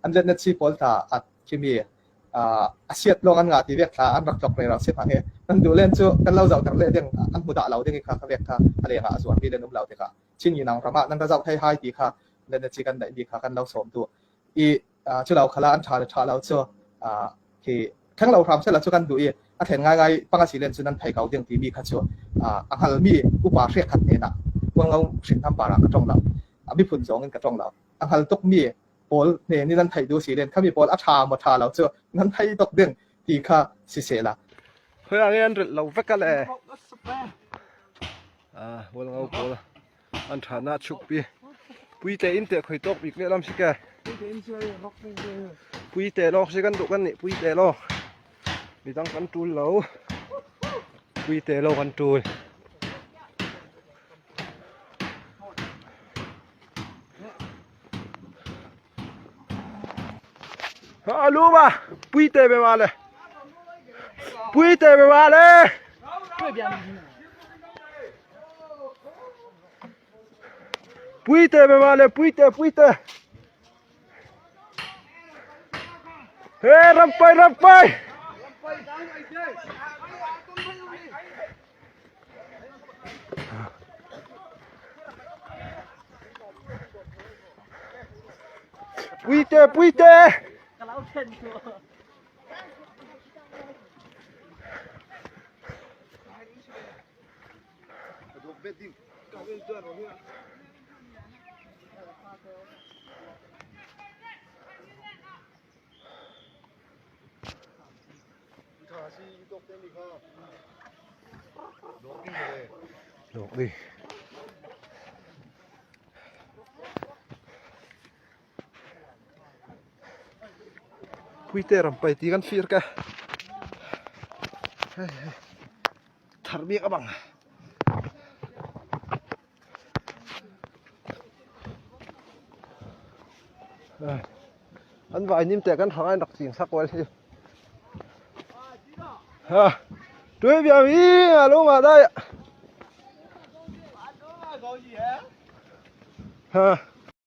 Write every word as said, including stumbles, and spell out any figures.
an let na chi pawl ta a kimi, ah, a siat lawng an ngah ti vek kha an rak tlawk rero si hmang hi. Nan duh len chu kan lo zoh ter leh ding, an hmu dah lo ding hi kha, kha vek kha a lengah a zuar mi len um lo tikah Chin Yi Nang ramah nan ra zoh thei hai ti kha, let na chi kan neih mi kha kan lo sawm duh. I, ah, cu lo khala an ṭha le ṭha lo cu, ah, khi thleng lo hram sehla cu kan duh i, a thlen ngaingai pang a si len cu nan thei ko ding timi kha cu, ah, a hngalmi upa hriak khat hnenah Hualngo hringhram parah ka ṭong lo, a miphun zawngin ka ṭong lo, a hngal tukmi pawl hnen in nan theih duh si len, khami pawl a ṭha maw ṭha lo cu nan thei tuk ding ti kha sisehla. Hoi ang an rilh lo vek a le. Ah, Hualngo pawl an ṭhanah chukpi. Puite in teh khoi tawk bik lehlam si ke. Puite lawk si kan duh kan nih, puite lawk. Midang kan ṭul lo. Puite lo kan ṭul. Aluma, puite bemale. Puite bemale. Puite bemale, puite, puite. He, rampai, rampai. Puite, puite. Lawk dih. Puite rampai ti kan fir ka. Thar bik a bang. An vai nim te kan hrangai nak ching sak wal hi. Ha. Tui bia mi a lo ma dai. Ha.